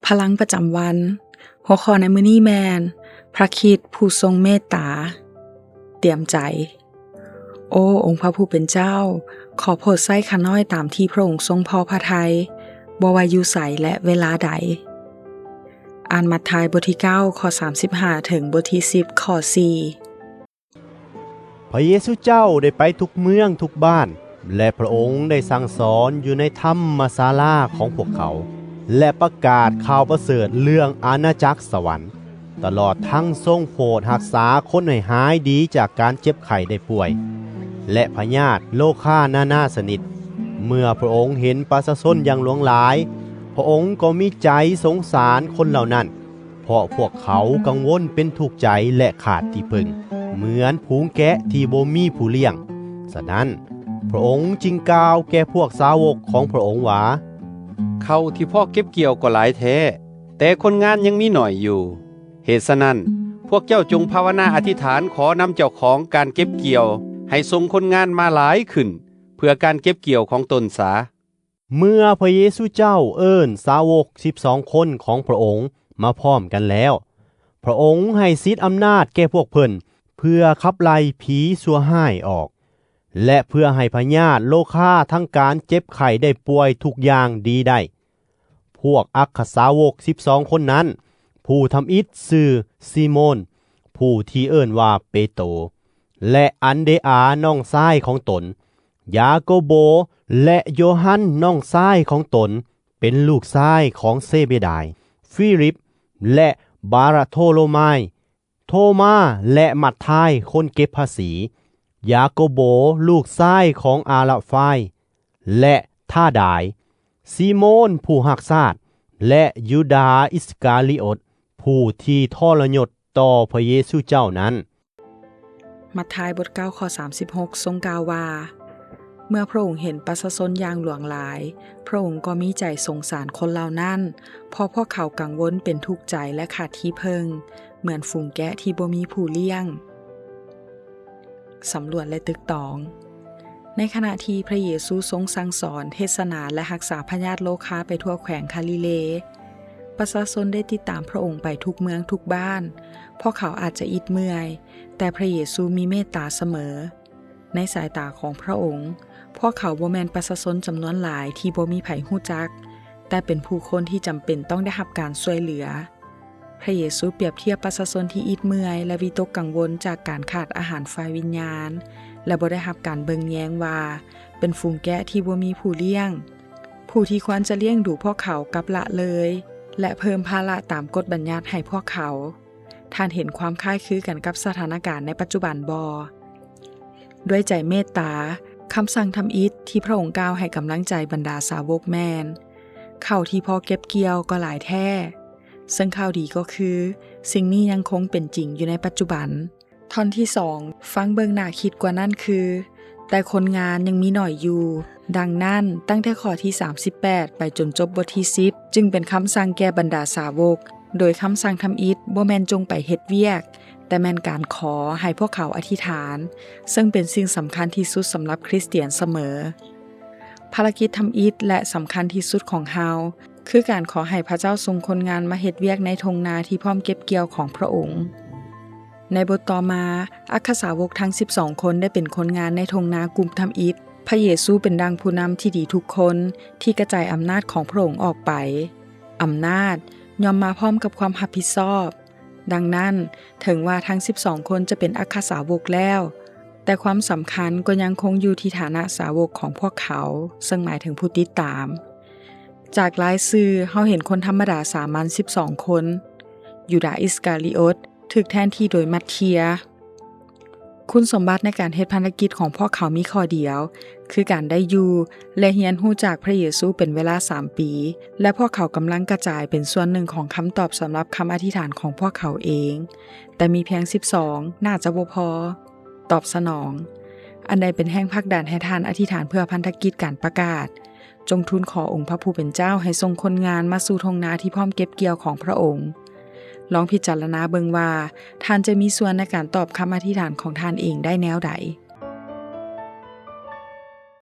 ພະລັງປະຈຳວັນ. ຫົວຂໍ້ໃນມື້ນີ້ແມ່ນ ພະຄຣິດຜູ້ຊົງເມດຕາ. ຕຽມໃຈ. ໂອ້ ອົງພະຜູ້ເປັນເຈົ້າ, ຂໍໂປດໃຊ້ຂ້ານ້ອຍຕາມທີ່ພະອົງຊົງພໍພະໄທ, ບໍ່ວ່າຢູ່ໃສ ແລະ ເວລາໃດ. ອ່ານມັດທາຍບົດທີເກົ້າ ຂໍ້ສາມສິບຫ້າ ເຖິງບົດທີສິບ ຂໍ້ສີ່. ພະເຢຊູເຈົ້າໄດ້ໄປທຸກເມືອງທຸກບ້ານ ແລະ ພະອົງໄດ້ສັ່ງສອນຢູ່ໃນທຳມະສາລາຂອງພວກເຂົາ ແລະ ປະກາດຂ່າວປະເສີດເລື່ອງອານາຈັກສະຫວັນ, ຕະຫຼອດທັງຊົງໂປດຮັກສາຄົນໃຫ້ຫາຍດີຈາກການເຈັບໄຂ້ໄດ້ປ່ວຍ ແລະ ພະຍາດໂລຄານານາຊະນິດ. ເມື່ອພະອົງເຫັນປະຊາຊົນຢ່າງຫຼວງຫຼາຍ, ພະອົງກໍມີໃຈສົງສານຄົນເຫຼົ່ານັ້ນ, ເພາະພວກເຂົາກັງວົນເປັນທຸກໃຈ ແລະ ຂາດທີ່ເພິ່ງ ເໝືອນຝູງແກະທີ່ບໍ່ມີຜູ້ລ້ຽງ. ສະນັ້ນ, ພະອົງຈຶ່ງກ່າວແກ່ພວກສາວົກຂອງພະອົງວ່າ, ເຂົ້າທີ່ພໍເກັບກ່ຽວກໍຫຼາຍແທ້, ແຕ່ຄົນງານຍັງມີໜ້ອຍຢູ່. ເຫດສະນັ້ນ, ພວກເຈົ້າຈົ່ງພາວະນາອະທິຖານຂໍນຳເຈົ້າຂອງການເກັບກ່ຽວ ໃຫ້ສົ່ງຄົນງານມາຫຼາຍຂຶ້ນ ເພື່ອການເກັບກ່ຽວຂອງຕົນສາ. ເມື່ອພະເຢຊູເຈົ້າເອີ້ນສາວົກສິບສອງຄົນຂອງພະອົງມາພ້ອມກັນແລ້ວ, ພະອົງໃຫ້ສິດອຳນາດແກ່ພວກເພິ່ນ ເພື່ອຂັບໄລ່ຜີຊົ່ວຮ້າຍອອກ ແລະ ເພື່ອໃຫ້ພະຍາດໂລຄາທັງການເຈັບໄຂ້ໄດ້ປ່ວຍທຸກຢ່າງດີໄດ້. ພວກອັກຄະສາວົກສິບສອງຄົນນັ້ນ, ຜູ້ທຳອິດຊື່ຊີໂມນ, ຜູ້ທີ່ເອີ້ນວ່າເປໂຕ, ແລະ ອັນເດອານ້ອງຊາຍຂອງຕົນ, ຢາໂກໂບ ແລະ ໂຢຮັນນ້ອງຊາຍຂອງຕົນ ເປັນລູກຊາຍຂອງເຊເບດາຍ, ຟີລິບ ແລະ ບາຣະໂທໂລມາຍ, ໂທມາ ແລະ ມັດທາຍຄົນເກັບພາສີ, ຢາໂກໂບລູກຊາຍຂອງອາລະຟາຍ ແລະ ທາດາຍ, ຊີໂມນຜູ້ຮັກຊາດ ແລະ ຢູດາອິດສະກາລີອົດ ຜູ້ທີ່ທໍລະຍົດຕໍ່ພະເຢຊູເຈົ້ານັ້ນ. ມັດທາຍບົດເກົ້າ ຂໍ້ສາມສິບຫົກ ຊົງກ່າວວ່າ, ເມື່ອພະອົງເຫັນປະຊາຊົນຢ່າງຫຼວງຫຼາຍ, ພະອົງກໍມີໃຈສົງສານຄົນເຫຼົ່ານັ້ນ, ເພາະພວກເຂົາກັງວົນເປັນທຸກໃຈ ແລະ ຂາດທີ່ເພິ່ງ, ເໝືອນຝູງແກະທີ່ບໍ່ມີຜູ້ລ້ຽງ. ສຳຫຼວດ ແລະ ຕຶກຕອງ. ໃນຂະນະທີ່ພະເຢຊູຊົງສັ່ງສອນ, ເທດສະໜາ ແລະ ຮັກສາພະຍາດໂລຄາໄປທົ່ວແຂວງຄາລີເລ, ປະຊາຊົນໄດ້ຕິດຕາມພະອົງໄປທຸກເມືອງທຸກບ້ານ. ພວກເຂົາອາດຈະອິດເມື່ອຍ, ແຕ່ພະເຢຊູມີເມດຕາສະເໝີ. ໃນສາຍຕາຂອງພະອົງ, ພວກເຂົາບໍ່ແມ່ນປະຊາຊົນຈຳນວນຫຼາຍທີ່ບໍ່ມີໃຜຮູ້ຈັກ, ແຕ່ເປັນຜູ້ຄົນທີ່ຈຳເປັນຕ້ອງໄດ້ຮັບການຊ່ວຍເຫຼືອ. ພະເຢຊູປຽບທຽບປະຊາຊົນທີ່ອິດເມື່ອຍ ແລະ ວິຕົກກັງວົນຈາກການຂາດອາຫານຝ່າຍວິນຍານ ແລະ ບໍ່ໄດ້ຮັບການເບິ່ງແຍງວ່າເປັນຝູງແກະທີ່ບໍ່ມີຜູ້ລ້ຽງ, ຜູ້ທີ່ຄວນຈະລ້ຽງດູພວກເຂົາກັບລະເລີຍ ແລະ ເພີ່ມພາລະຕາມກົດບັນຍັດໃຫ້ພວກເຂົາ. ທ່ານເຫັນຄວາມຄ້າຍຄືກັນກັບສະຖານະການໃນປັດຈຸບັນບໍ່? ດ້ວຍໃຈເມດຕາ, ຄຳສັ່ງທຳອິດທີ່ພະອົງກ່າວໃຫ້ກຳລັງໃຈບັນດາສາວົກແມ່ນ, ເຂົ້າທີ່ພໍເກັບກ່ຽວກໍຫຼາຍແທ້. ເຊິ່ງຂ່າວດີກໍຄື, ສິ່ງນີ້ຍັງຄົງເປັນຈິງຢູ່ໃນປັດຈຸບັນ. ທ່ອນທີສອງ ຟັງເບິ່ງໜ້າຄິດກວ່ານັ້ນຄື, ແຕ່ຄົນງານຍັງມີໜ້ອຍຢູ່. ດັ່ງນັ້ນ, ຕັ້ງແຕ່ຂໍ້ທີສາມສິບແປດໄປຈົນຈົບບົດທີສິບ ຈຶ່ງເປັນຄຳສັ່ງແກ່ບັນດາສາວົກ, ໂດຍຄຳສັ່ງທຳອິດບໍ່ແມ່ນຈົ່ງໄປເຮັດວຽກ, ແຕ່ແມ່ນການຂໍໃຫ້ພວກເຂົາອະທິຖານ, ເຊິ່ງເປັນສິ່ງສຳຄັນທີ່ສຸດສຳລັບຄຣິສຕຽນສະເໝີ. ພາລະກິດທຳອິດ ແລະ ສຳຄັນທີ່ສຸດຂອງເຮົາ ຄືການຂໍໃຫ້ພະເຈົ້າສົ່ງຄົນງານມາເຮັດວຽກໃນທົ່ງນາທີ່ພ້ອມເກັບກ່ຽວຂອງພະອົງ. ໃນບົດຕໍ່ມາ, ອັກຄະສາວົກທັງສິບສອງຄົນໄດ້ເປັນຄົນງານໃນທົ່ງນາກຸ່ມທຳອິດ. ພະເຢຊູເປັນດັ່ງຜູ້ນຳທີ່ດີທຸກຄົນທີ່ກະຈາຍອຳນາດຂອງພະອົງອອກໄປ. ອຳນາດຍ່ອມມາພ້ອມກັບຄວາມຮັບຜິດຊອບ. ດັ່ງນັ້ນ, ເຖິງວ່າທັງສິບສອງຄົນຈະເປັນອັກຄະສາວົກແລ້ວ, ແຕ່ຄວາມສຳຄັນກໍຍັງຄົງຢູ່ທີ່ຖານະສາວົກຂອງພວກເຂົາ, ເຊິ່ງໝາຍເຖິງຜູ້ຕິດຕາມ. ຈາກລາຍຊື່, ເຮົາເຫັນຄົນທຳມະດາສາມັນສິບສອງຄົນ. ຢູດາອິດສະກາລີອົດ ຖືກແທນທີ່ໂດຍມັດເທຍ. ຄຸນສົມບັດໃນການເຮັດພັນທະກິດຂອງພວກເຂົາມີຂໍ້ດຽວ, ຄືການໄດ້ຢູ່ ແລະ ຮຽນຮູ້ຈາກພະເຢຊູເປັນເວລາສາມປີ, ແລະ ພວກເຂົາກຳລັງກະຈາຍເປັນສ່ວນໜຶ່ງຂອງຄຳຕອບສຳລັບຄຳອະທິຖານຂອງພວກເຂົາເອງ, ແຕ່ມີພຽງສິບສອງ ໜ້າຈະບໍ່ພໍ. ຕອບສະໜອງ. ອັນໃດເປັນແຮງຜັກດັນໃຫ້ທ່ານອະທິຖານເພື່ອພັນທະກິດການປະກາດ? ຈົ່ງທູນຂໍອົງພະຜູ້ເປັນເຈົ້າໃຫ້ສົ່ງຄົນງານມາສູ່ທົ່ງນາທີ່ພ້ອມເກັບກ່ຽວຂອງພະອົງ. ລອງພິຈາລະນາເບິ່ງວ່າທ່ານຈະມີສ່ວນໃນການຕອບຄຳອະທິຖານຂອງທ່ານເອງໄດ້ແນວໃດ.